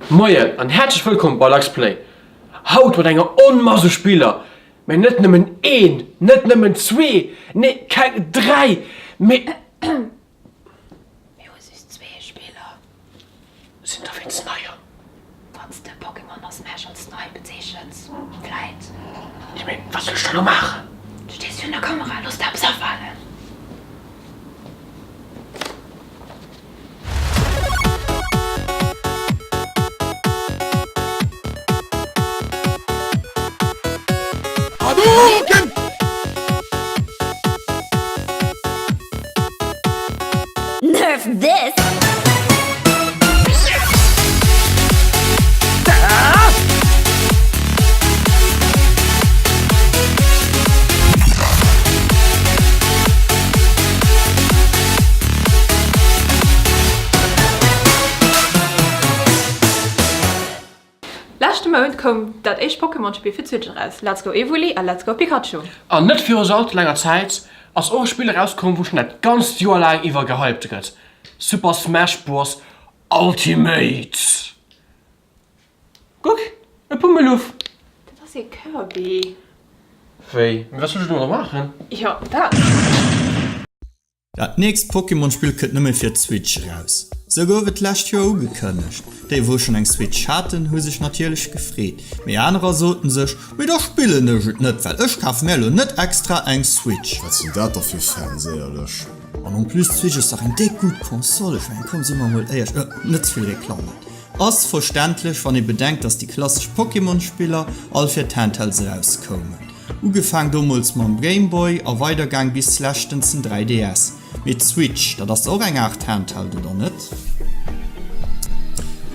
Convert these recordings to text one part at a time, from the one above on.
Moien an häerzlech wëllkomm bei Lux Play. Haut mat enger Onmass u Spiller, mä net nëmmen een, net nëmmen zwee, nee keng 3, mee. Mir hu just zwee Spiller. Sinn der wéinst neier? Wann s de Pokémon a Smash als nei bezeechens, vläit. Jo mee wat soll ech da lo maachen? Du stees virun der Kamera, looss der eppes afalen. Hadouken! Nerf this! Leschte Mount koum dat éischt Pokémon-Spill fir d'Switch eraus, Let's Go Evoli a Let's Go Pikachu. An net viru sou allze laanger Zäit ass och e Spill erauskomm wou schon dat ganzt Joer laang iwwer gehypt gëtt, Super Smash Bros Ultimate! Kuck, e Pummeluff! Dat ass ee Kirby. Wéi? Mee wat soll ech domadder maachen? Jo, dat. Dat nächst Pokémon-Spill kënnt nëmme fir d'Switch eraus. Sou gouf et d'lescht Joer ugekënnegt. Déi wou schonn eng Switch haten, hu sech natierlech gefreet, mee anerer soten sech, mee da spillen ech et net, well ech kafe mär elo net extra eng Switch. Wat sinn dat da fir Fans, éierlech? An en plus, d'Switch ass dach eng déck gutt Console, ech mengen, komm si mer mol éierlech, net ze vill Reklamm maachen. Ass verständlech, wann ee bedenkt, dass déi klassesch Pokémon-Spiller all fir d'Handhelds erauskoumen. Ugefaang domols mam Game Boy a weider gaang bis leschtens den 3DS. Mee d'Switch, dat ass och eng Art Handheld, oder net?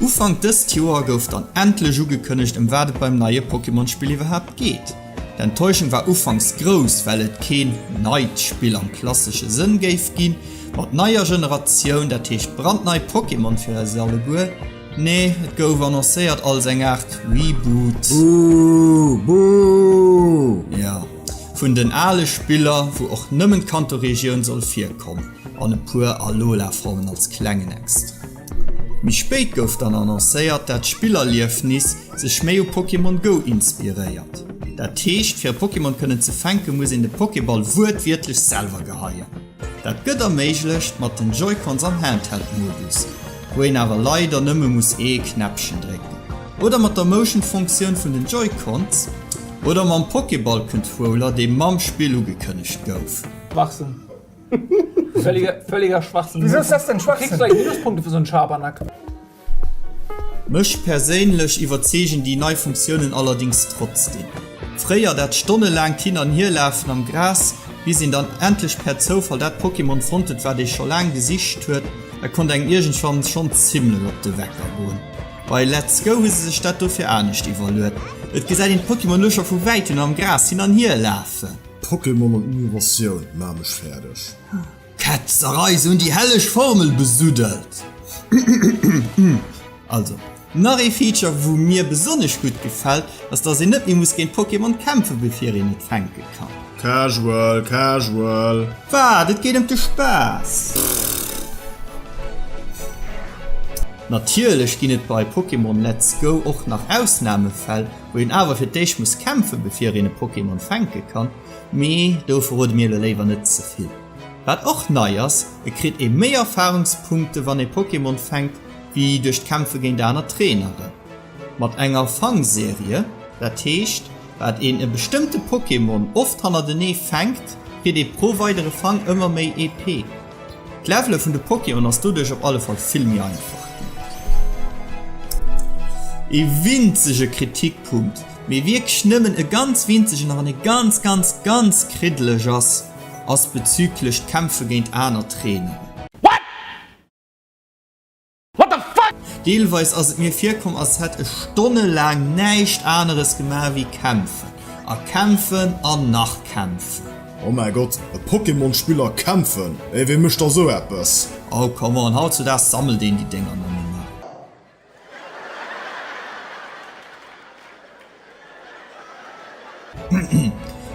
Ufank dëst Joer gouf dann endlech ugekënnegt ëm wat et beim neie Pokémon Spill iwwerhaapt geet. D'Enttäuschung war ufanks grouss, well et keen neit Spill am klassesche Sënn géif ginn, mat neier Generatioun, dat heescht brandnei Pokémon fir eis alleguer. Nee, et gouf annoncéiert als eng Aart Reboot. Buh! Buh! Jo, vun den ale Spiller, wou och nëmmen d'Kanto-Regioun soll virkommen, an e puer Alola-Formen als klengen Extra. Méi spéit gouf dann annoncéiert, dat d'Spillerliefnis sech méi u Pokémon Go inspiréiert. Dat heescht, fir e Pokémon kënnen ze fänken, muss een de Pokéball wuertwiertlech selwer geheien. Dat gëtt erméiglecht mat den Joy-Cons am Handheld-Modus, wou een awer leider nëmme muss ee Knäppchen drécken, oder mat der Motion-Funktioun vun den Joy-Cons, oder mam Pokéball-Controller, dee mam Spill ugekënnegt gouf. Schwachsinn. Völliger, völliger Schwachsinn. Wieso ist das denn Schwachsinn? Kriegst du gleich Minuspunkte für so einen Schabernack. Mech perséinlech iwwerzeegen déi nei Funktiounen allerdings trotzdem. Fréier dat stonnelaangt Hin an Hierlafen am Gras, bis een dann endlech per Zoufall dat Pokémon fonnt huet wat ee scho laang gesicht huet, dat konnt engem iergendwann schonn zimlech op de Wecker goen. Bei Let's Go hu se sech dat dofir anescht iwwerluet, et gesäit een d'Pokémon elo scho vu wäitem am Gras hin an hier lafen. Pokémon an Innovatioun maa mech fäerdeg. Ketzerei, se hunn déi helleg Formel besuddelt. Also, nach ee Feature wou mir besonnesch gutt gefält, ass dass een net méi muss géint Pokémon kämpfen bevir een et fänke kann. Casual, casual. Wat? Et geet ëm de Spaass! Natierlech ginn et bei Pokémon Let's Go och nach Ausnamefäll, wou een awer fir d'éischt muss kämpfen bevir een e Pokémon fänke kann. Mee do verrode mir elo léiwer net ze vill. Wat och nei ass, et kritt ee méi Erfahrungspunkte wann ee Pokémon fänkt, wéi duerch d'Kämpfe géint aner Traineren. Mat enger Fangserie, dat heescht wat een e bestëmmte Pokémon oft hannertenee fänkt, kritt ee pro weidere Fang ëmmer méi EP. D'Levele vun de Pokémon ass doduerch op alle Fall vill méi einfach ginn. Ee winzege Kritikpunkt, mee wierklech nëmmen e ganz winzegen a wann e ganz ganz ganz kriddeleg ass, ass bezüglech d'Kämpfe géint aner Traineren. Deelweis ass et mir virkomm als hätt ech stonnelaang näischt aneres gemaach wéi kämpfen a kämpfen an nach kämpfen. Oh mäi Gott, e Pokémon-Spill a kämpfen? Ey, wee mécht da sou eppes? Oh come on, hautzudaags sammelt een déi Dénger nëmmen nach.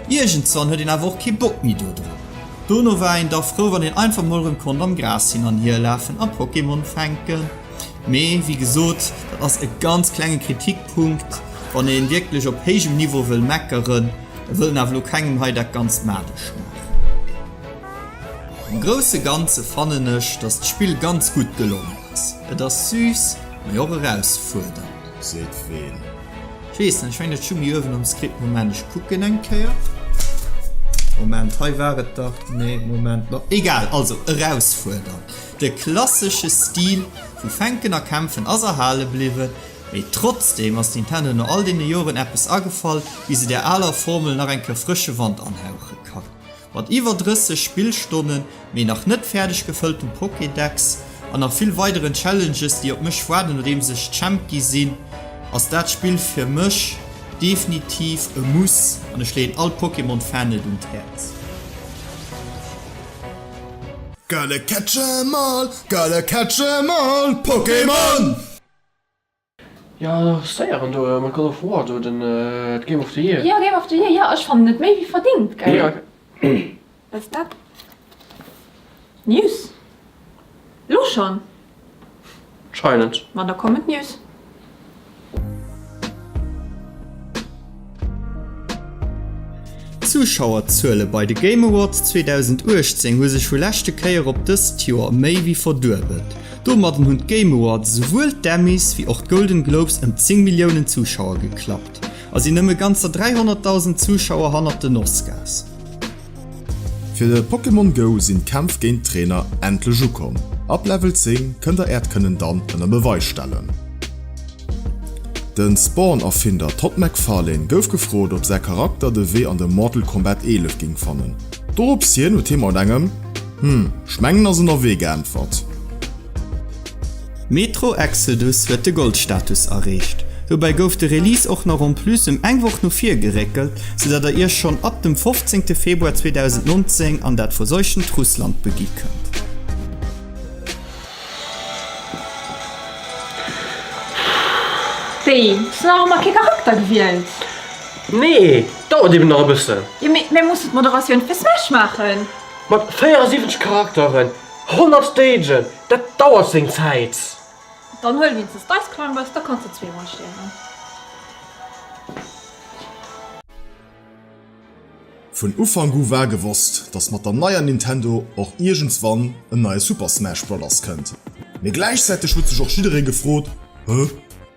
Iergendswann huet een awer och kee Bock méi do drop. Dono war een da frou wann een einfach mol rem konnt am Gras hin an hier lafen a Pokémon fänken. Mee wéi gesot, Dat ass e ganz klenge Kritikpunkt, wann een wierklech op héijem Niveau wëll meckeren, wëll en awer lo kengem hei dat Ganzt madesch maachen. Am grousse Ganze fannen ech, dass d'Spill ganz gutt gelongen ass. Et ass süß, mee och erausfuerdernd. Seet ween? Ech weess net, ech mengen et stung méi uewen am Skript. Moment, ech kucken eng Kéier. Moment, hei war et dach. Nee, Moment, ma egal. Also, erausfuerdernd. De klassesche Stil vu Fänken a Kämpfen ass erhale bliwwen, mee trotzdeem ass Nintendo no all deene Joren eppes agefall, wéi se där aler Formel nach eng Kéier frësche Wand anhauche kann. Mat iwwer 30 Spillstonnen, mee nach net fäerdeg gefëlltem Pokédex an nach vill weideren Challenges déi op mech waarden nodeems ech Champ gi sinn, ass dat Spill fir mech definitiv e Muss an ech leeën all Pokémon Fan et un d'Häerz. Gotta catch 'em all, gotta catch 'em all, Pokémon! Jo séieren do mat God of War do den Game of the Year. Jo Game of the Year, jo ech fannen et méi wéi verdingt gell. Wat ass dat? News? Lo schonn? Anscheinend. Ma da kommen d'News. D'Zuschauerzuele bei de Game Awards 2018 hu sech vu leschte Kéier op dëst Joer méi wéi verduebelt. Domadden hunn d'Game Awards esouwuel d'Emmys wéi och d'Golden Globes ëm 10 Milliounen Zuschauer geklappt a sinn nëmme ganzer 300.000 Zuschauer hannert den Oscars. Fir de Pokémon Go sinn d'Kämpf géint d'Trainer endlech ukomm. Ab Level 10 kënnt der äert Kënnen dann ënner Beweis stellen. De Spawn-Erfinder Todd McFarlane gouf gefrot, ob säi Charakter de Wee an de Mortal Kombat 11 géing fannen. Dorops hien huet hie mat engem Hm, ech mengen ass ënnerwee geäntwert. Metro Exodus huet de Goldstatus erreecht. Dobäi gouf de Release och nach en plus ëm eng Woch no vir geréckelt, sou dat der iech schonn ab dem 15 Februar 2019 an dat verseuchtent Russland begi kënnt. Wéi, hues du nach ëmmer kee Charakter gewielt? Nee, dauert eben nach e bëssen. Jo, mee mir mussen d'Moderatioun fir Smash maachen. Mat 74 Charakteren, 100 Stagen, dat dauert seng Zäit. Dann huel wéinstens d'Ice Climbers, da kanns de zweemol stierwen. Vun Ufank u war gewosst, dass mat der neier Nintendo och iergendswann en neie Super Smash Brothers kënnt. Mee gläichzäiteg huet sech och jidderee gefrot, Hä,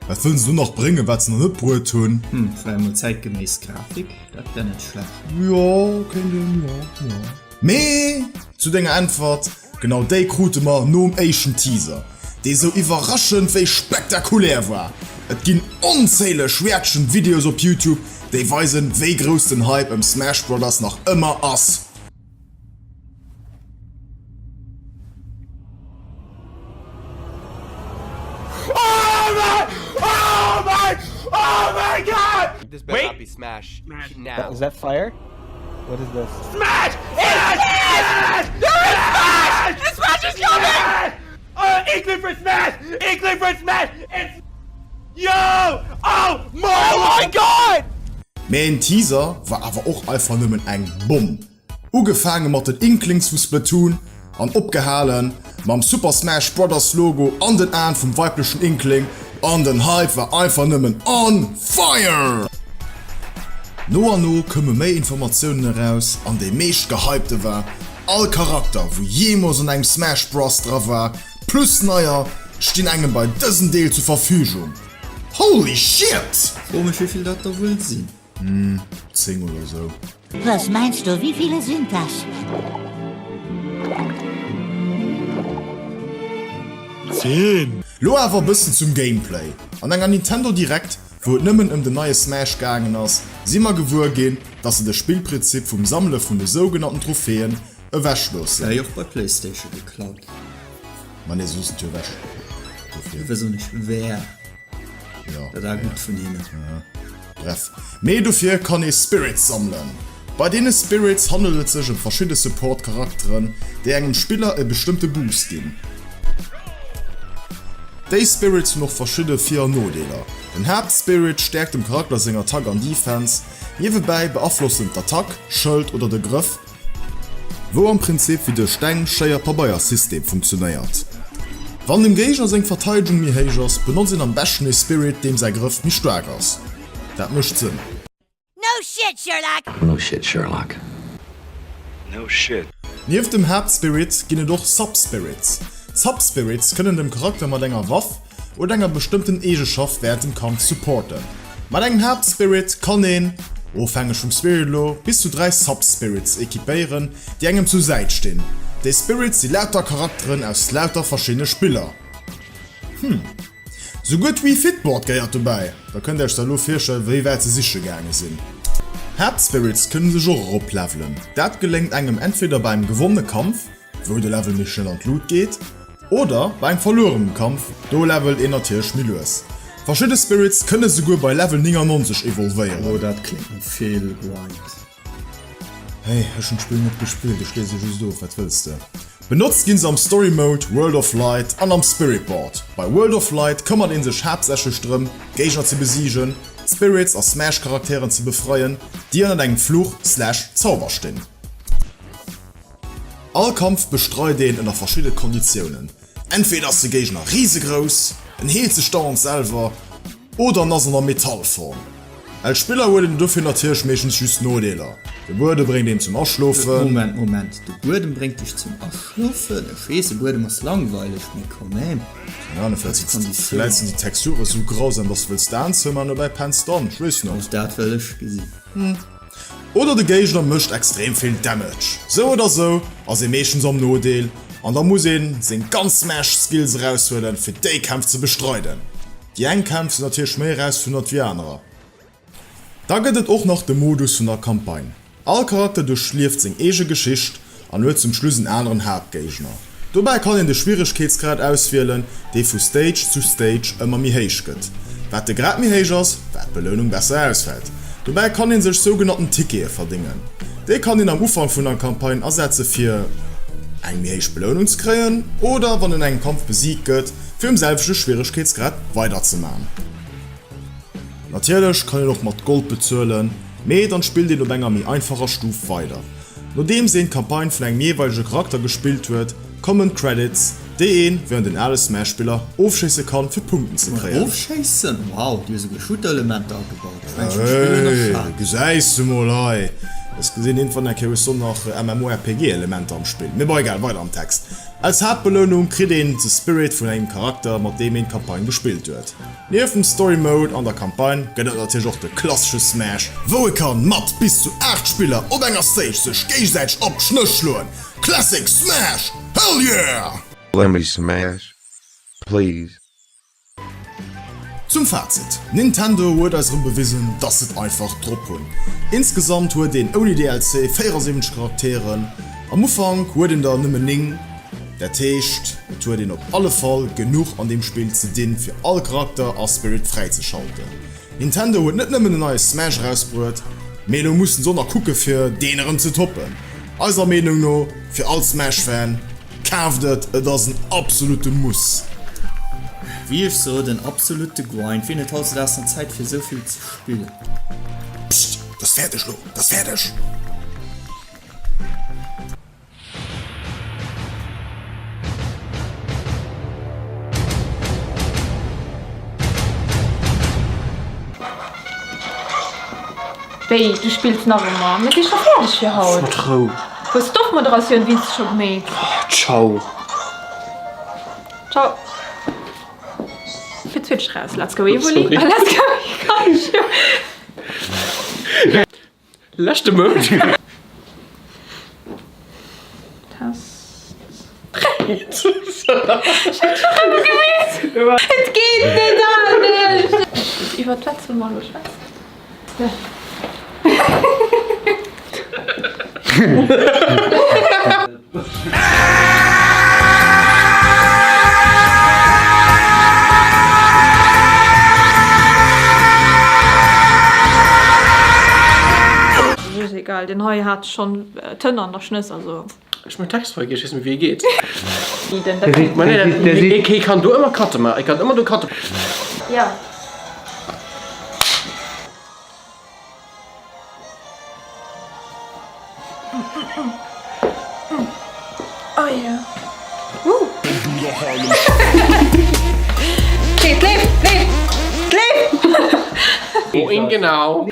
wat wëllen se do nach bréngen, wat se nach net bruet hunn? Hm, vläicht mol zäitgeméiss Grafik, dat wär net schlecht. Jo, kéint een, jo, jo. Mee zu denger Äntwert, Genau déi krute mer nom éischten Teaser, dee sou iwwerraschend wéi spektakulär war. Et ginn onzähleg Reaction Videos op YouTube, déi weisen, wéi grouss den Hype ëm Smash Brothers nach ëmmer ass. Mee en Teaser war awer och einfach nëmmen eng Bomm. Ugefaange mat den Inklings vu Splatoon an opgehale mam Super Smash Brothers Logo an den Aen vum weiblechen Inkling an den Hype war einfach nëmmen on fire! No an no koume méi Informatiounen eraus an déi meescht gehypte war, all Charakter wou jeemools an engem Smash Bros dra war, plus neier, stinn engem bei dësem Deel zur Verfügung. Holy shit! Fro mech wéivill dat der wuel sinn. Hm, 10 oder sou. Was meinst du, wie viele sind das? 10! Lo awer e bëssen zum Gameplay. An enger Nintendo Direct, wou et nëmmen ëm den neie Smash gaangen ass, si mer gewuer ginn, dass se de Spillprinzip vum Sammele vun de sougenannten Trophäen ewech loossen. Wär jo och bei Playstation geklaut. Ma nee, se loossen et jo ewech. Dofir. Wëss och nech wär. Ja, Dat war gutt vun hinnen. Bref, mee dofir kann ee Spirits sammelen. Bei deene Spirits handelt et sech ëm verschidde Support Charakteren, déi engem Spiller e bestëmmte Boost ginn. Déi Spirits hunn och verschidde Vir an Nodeeler. Den Haapt-Spirit stäerkt dem Charakter seng Attack an Defense, niewebäi beaflossen d'Attack, Schëld oder de Grëff, Wou am Prinzip wéi de Steng-Schéier-Pabeier-System funktionéiert. Wann dem Géigner seng Verteidegung méi héich ass, benotzt een am beschten ee Spirit, deem säi Grëff méi staark ass. Dat mécht Sënn. No shit, Sherlock! No shit, Sherlock. No shit. Nieft dem Haaptspirit ginn et och Sub-Spirits. D'Sub-Spirits kënnen dem Charakter mat enger Waff oder enger bestëmmten Eegeschaft wärend dem Kampf supporten. Mat engem Haaptspirit kann een, ofhängeg vum Spirit elo, bis zu 3 Sub-Spirits equipéieren, déi engem zur Säit stinn. Déi Spirits si lauter Charakteren aus lauter verschiddene Spiller. Hm. Souguer d'Wii Fit Board gehéiert dobäi, da kënnt Iech da lo virstellen, wéi wäit se siche gaange sinn. Haaptspirits kënne sech och eroplevelen, dat geléngt engem entweder bei engem gewonnene Kampf, wou de Level méi schnell an d'Lut geet, oder bei engem verluerenem Kampf, do levelt een natierlech méi lues. Verschidde Spirits kënne souguer bei Level 99 evolvéieren. Oh dat kléngt no vill Grind. Hey, ech hunn d'Spill net gespillt, ech liese just of, wat wëlls de? Benotzt ginn se am Story Mode, World of Light an am Spirit Board. Bei World of Light këmmert een sech haaptsächlech drëm, Géigner ze besiegen, Spirits a Smash Charakteren ze befreien, déi ënnert engem Fluch slash Zauber stinn. All Kampf bestreit een ënner verschidde Konditiounen. Entweder ass de Géigner risegrouss, en heelt sech dauernd selwer, oder en ass an der Metallform. Als Spiller huet een dofir natierlech meeschtens just Nodeeler, de Buedem bréngt een zum Aschlofen. Moment, Moment, de Buedem bréngt dech zum Aschlofen? Ech weess, e Buedem ass langweileg, mee quand même. Keng Ahnung, vläit sinn déi Texture sou grausam, dass du wëlls d'Aen zouman an dobäi penns d'An, ech weess net. Och dat wëll ech gesinn. Oder de Géigner mécht extrem vill Damage. Sou oder sou ass ee meeschtens am Nodeel an da muss een seng ganz Smash Skills eraushuelen fir déi Kämpf ze bestreiden. Déi eng Kämpf sinn natierlech méi erausfuerdernd wéi anerer. Da gëtt et och nach de Modus vun der Campagne. All Charakter duerchlieft seng eege Geschicht an huet zum Schluss en aneren Haaptgéigner. Dobäi kann een de Schwieregkeetsgrad auswielen, dee vu Stage zu Stage ëmmer méi héich gëtt. Wat de Grad méi héich ass, wat d'Belounung besser ausfält. Dobäi kann een sech sougenannten Tickete verdéngen. Déi kann een am Ufank vun der Campagne asetze fir eng méi héich Belounung ze kréien oder wann en engem Kampf besiegt gëtt, fir um selwechte Schwieregkeetsgrad weiderzeman. Natierlech kann een och mat Gold bezuelen, mee dann spillt een op enger méi einfacher Stuf weider. Nodeems een d'Campagne vun engem jeeweilege Charakter gespillt huet, kommen d'Credits, déi een, wéi an den ale Smash-Spiller, ofschéisse kann fir Punkten ze kréien. Ofschéissen? Wow, déi hu souguer Shooter-Elementer agebaut. Ech mengen, ech spillen nach Hey, schal. gesäis de mol hei! Ech gesinn iergendwann eng Kéier hues du och nach MMORPG-Elementer am Spill. Mee bon, egal, weider am Text. Als Haaptbelounung kritt een de Spirit vun engem Charakter, mat deem een d'Campagne gespillt huet. Nieft dem Story Mode an der Campagne gëtt et natierlech och de klassesche Smash, wou e kann mat bis zu 8 Spiller op enger Stage sech géigesäiteg op d'Schnëss schloen. Classic Smash! Hell yeah! Lemme smash please. Zum Fazit, Nintendo huet eis erëm bewisen, dass se et einfach drop hunn. Insgesamt huet een ouni DLC 74 Charakteren, am Ufank huet een der nëmmen 9. Dat heescht, et huet een op alle Fall genuch an deem Spill ze dinn, fir all Charakter a Spirit fräizeschalten. Nintendo huet net nëmmen en neie Smash erausbruet, mee elo mussen se och nach kucke fir deen erëm ze toppen. Eiser Meenung no, fir all Smash-Fan, kaaft et, et ass en absolute Muss! Wéi ech sot, en absolute Grind. Wien huet hautzedags nach Zäit fir esou vill ze spillen? Psst, et ass fäerdeg lo, et ass fäerdeg! Wéi, du spills nach ëmmer? Mir si scho fäerdeg fir haut. Mat Rou. Hues d'Ofmoderatioun wéinst scho gemeet? Ciao. Ciao. Fir d'Switch raus. Let's go Evoli. Let's go Pikachu. Leschte Mount. Test. Et geet net anescht! Iwwert wat solle mer elo schwätzen? Egal, den hei hat schon Tënn an der Schnëss, also. Ech mein Text vergiess, ech weess net méi wéi e geet. Ee kann do ëmmer Cutte maachen, ee kann ëmmer do Cutte. Jo. Oh yeah. Woo. Wouhin genau?